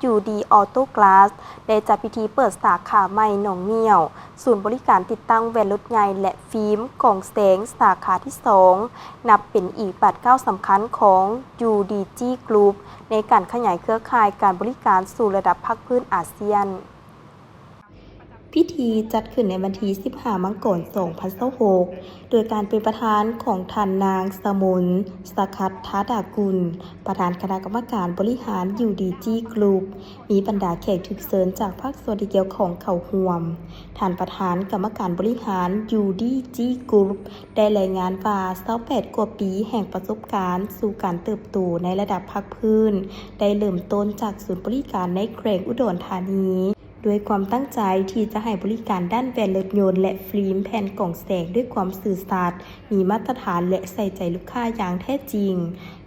ຢູດີ ອໍໂຕ້ກລາສ ໄດ້ຈັດພິທີເປີດສາຂາໃໝ່ໜອງໝ້ຽວ, ສູນບໍລິການຕິດຕັ້ງແວ່ນລົດໃຫຍ່ ແລະ ຟິມກອງແສງສາຂາທີສອງ ນັບເປັນອີກບາດກ້າວສຳຄັນຂອງ ຢູດີຈີ ກຣຸບ ໃນການຂະຫຍາຍເຄືອຂ່າຍການບໍລິການສູ່ລະດັບພາກພື້ນອາຊຽນ. ພິທີຈັດຂຶ້ນໃນວັນທີສິບຫ້າ ມັງກອນ ສອງພັນຊາວຫົກ ໂດຍການເປັນປະທານຂອງທ່ານນາງ ສະມົນ ສະຄັດທາດາກຸນ ປະທານຄະນະກຳມະການບໍລິຫານ ຢູດີຈີ ກຣຸບ, ມີບັນດາແຂກຖືກເຊີນຈາກພາກສ່ວນທີ່ກ່ຽວຂ້ອງເຂົ້າຮ່ວມ. ທ່ານປະທານກຳມະການບໍລິຫານ ຢູດີຈີ ກຣຸບ ໄດ້ລາຍງານວ່າ ຊາວແປດກວ່າປີແຫ່ງປະສົບການສູ່ການເຕີບໂຕໃນລະດັບພາກພື້ນ ໄດ້ເລີ່ມຕົ້ນຈາກສູນບໍລິການໃນແຂວງອຸດອນທານີ ດ້ວຍຄວາມຕັ້ງໃຈທີ່ຈະໃຫ້ບໍລິການດ້ານແວ່ນລົດຍົນ ແລະ ຟິມແຜ່ນກອງແສງດ້ວຍຄວາມຊື່ສັດ, ມີມາດຕະຖານ ແລະ ໃສ່ໃຈລູກຄ້າຢ່າງແທ້ຈິງ.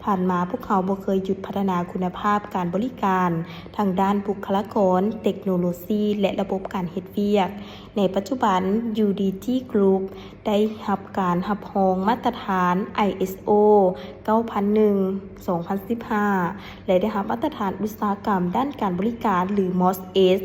ຜ່ານມາພວກເຮົາບໍ່ເຄີຍຢຸດພັດທະນາຄຸນນະພາບການບໍລິການທາງດ້ານບຸກຄະລາກອນ, ເຕັກໂນໂລຊີ ແລະ ລະບົບການເຮັດວຽກ. ໃນປັດຈຸບັນ ຢູດີຈີ ກຣຸບ ໄດ້ຮັບການຮັບຮອງມາດຕະຖານ ໄອເອສໂອ ເກົ້າພັນໜຶ່ງ ສອງພັນສິບຫ້າ ແລະ ໄດ້ຮັບມາດຕະຖານອຸດສາຫະກຳດ້ານການບໍລິການ ຫຼື ມອສເອສ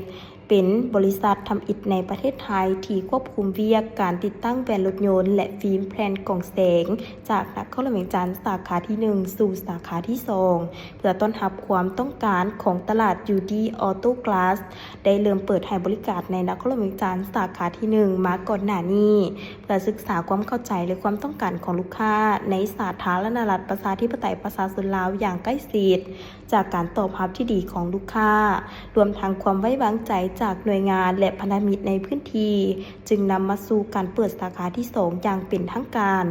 ເປັນບໍລິສັດທຳອິດໃນປະເທດໄທທີ່ຄວບຄຸມວຽກການຕິດຕັ້ງແວ່ນລົດຍົນ ແລະ ຟິມແຜ່ນກອງແສງ ຈາກນະຄອນຫຼວງວຽງຈັນສາຂາທີໜຶ່ງສູ່ສາຂາທີສອງ ເພື່ອຕ້ອນຮັບຄວາມຕ້ອງການຂອງຕະຫຼາດ ຢູດີ ອໍໂຕ້ກລາສ ໄດ້ເລີ່ມເປີດໃຫ້ບໍລິການໃນນະຄອນຫຼວງວຽງຈັນສາຂາທີໜຶ່ງມາກ່ອນໜ້ານີ້ ເພື່ອສຶກສາຄວາມເຂົ້າໃຈ ແລະ ຄວາມຕ້ອງການຂອງລູກຄ້າໃນສາທາລະນະລັດ ປະຊາທິປະໄຕ ປະຊາຊົນລາວຢ່າງໃກ້ຊິດ. ຈາກການຕອບຮັບທີ່ດີຂອງລູກຄ້າ, ລວມທັງຄວາມໄວ້ວາງໃຈຈາກໜ່ວຍງານ ແລະ ພັນທະມິດໃນພື້ນທີ່, ຈຶ່ງນຳມາສູ່ການເປີດສາຂາທີສອງຢ່າງເປັນທາງການ.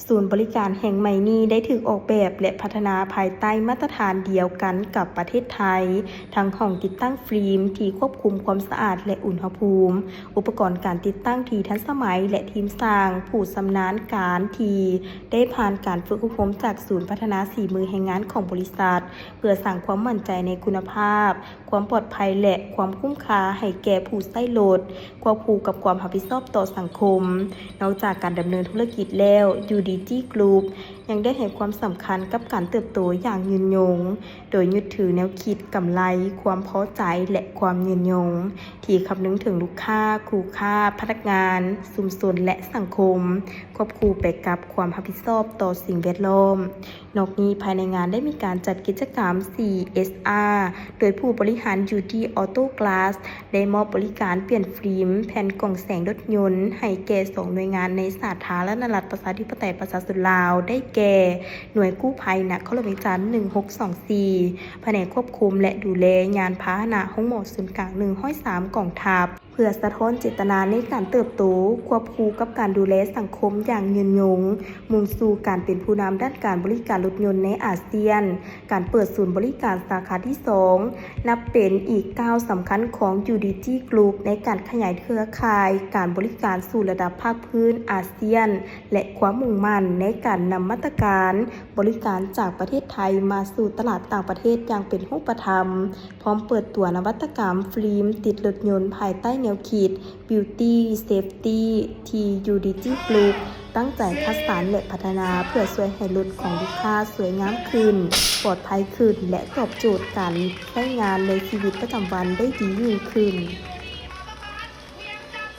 ສູນບໍລິການແຫ່ງໃໝ່ນີ້ໄດ້ຖືກອອກແບບ ແລະ ພັດທະນາພາຍໃຕ້ມາດຕະຖານດຽວກັນກັບປະເທດໄທ, ທັງຫ້ອງຕິດຕັ້ງຟິມທີ່ຄວບຄຸມຄວາມສະອາດ ແລະ ອຸນຫະພູມ, ອຸປະກອນການຕິດຕັ້ງທີ່ທັນສະໄໝ ແລະ ທີມຊ່າງຜູ້ຊຳນານການທີ່ໄດ້ຜ່ານການຝຶກອົບຮົມຈາກສູນພັດທະນາສີມືແຮງງານຂອງບໍລິສັດ, ເພື່ອສ້າງຄວາມໝັ້ນໃຈໃນຄຸນນະພາບ, ຄວາມປອດໄພ ແລະ ຄວາມຄຸ້ມຄ່າໃຫ້ແກ່ຜູ້ໃຊ້ລົດ, ຄວບຄູ່ກັບຄວາມຮັບຜິດຊອບຕໍ່ສັງຄົມ. ນອກຈາກການດຳເນີນທຸລະກິດແລ້ວ, ຢູດີຈີ ກຣຸບ ຍັງໄດ້ໃຫ້ຄວາມສຳຄັນກັບການເຕີບໂຕຢ່າງຍືນຍົງ, ໂດຍຍຶດຖືແນວຄິດກຳໄລ, ຄວາມພໍໃຈ ແລະ ຄວາມຍືນຍົງ, ທີ່ຄຳນຶງເຖິງລູກຄ້າ, ຄູ່ຄ້າ, ພະນັກງານ, ຊຸມຊົນ ແລະ ສັງຄົມ, ຄວບຄູ່ໄປກັບຄວາມຮັບຜິດຊອບຕໍ່ສິ່ງແວດລ້ອມ. ນອກນີ້, ພາຍໃນງານໄດ້ມີການຈັດກິດຈະກຳ ຊີເອສອາ ໂດຍຜູ້ບໍລິຫານ ຢູດີ ອໍໂຕ້ກລາສ ໄດ້ມອບບໍລິການປ່ຽນຟິມແຜ່ນກອງແສງລົດຍົນໃຫ້ແກ່ສອງໜ່ວຍງານໃນສາທາລະນະລັດ ປະຊາທິປະໄຕ ປະຊາຊົນລາວ ໄດ້ແກ່ ໜ່ວຍກູ້ໄພນະຄອນຫຼວງວຽງຈັນ ໜຶ່ງຫົກສອງສີ່ ພະແນກຄວບຄຸມ ແລະ ດູແລຍານພາຫະນະໂຮງໝໍສູນກາງ ໜຶ່ງຮ້ອຍສາມ ກອງທັບ. ເພື່ອສະທ້ອນເຈດຕະນາໃນການເຕີບໂຕ ຄວບຄູ່ກັບການດູແລສັງຄົມຢ່າງຍືນຍົງ, ມຸ່ງສູ່ການເປັນຜູ້ນຳດ້ານການບໍລິການລົດຍົນໃນອາຊຽນ, ການເປີດສູນບໍລິການສາຂາທີສອງ ນັບເປັນອີກກ້າວສຳຄັນຂອງ ຢູດີຈີ ກຣຸບ ໃນການຂະຫຍາຍເຄືອຂ່າຍການບໍລິການສູ່ລະດັບພາກພື້ນອາຊຽນ ແລະ ຄວາມມຸ່ງໝັ້ນໃນການນຳມາດຕະການບໍລິການຈາກປະເທດໄທມາສູ່ຕະຫຼາດຕ່າງປະເທດຢ່າງເປັນຮູບປະທຳ. ພ້ອມເປີດຕົວນະວັດຕະກຳຟິມຕິດລົດຍົນພາຍໃຕ້ແນວຄິດ Beauty Safety ທີ່ ຢູດີຈີ ກຣຸບ ຕັ້ງໃຈຄັດສັນ ແລະ ພັດທະນາເພື່ອຊ່ວຍໃຫ້ລົດຂອງລູກຄ້າສວຍງາມຂຶ້ນ, ປອດໄພຂຶ້ນ ແລະ ຕອບໂຈດການໃຊ້ງານໃນຊີວິດປະຈຳວັນໄດ້ດີຍິ່ງຂຶ້ນ.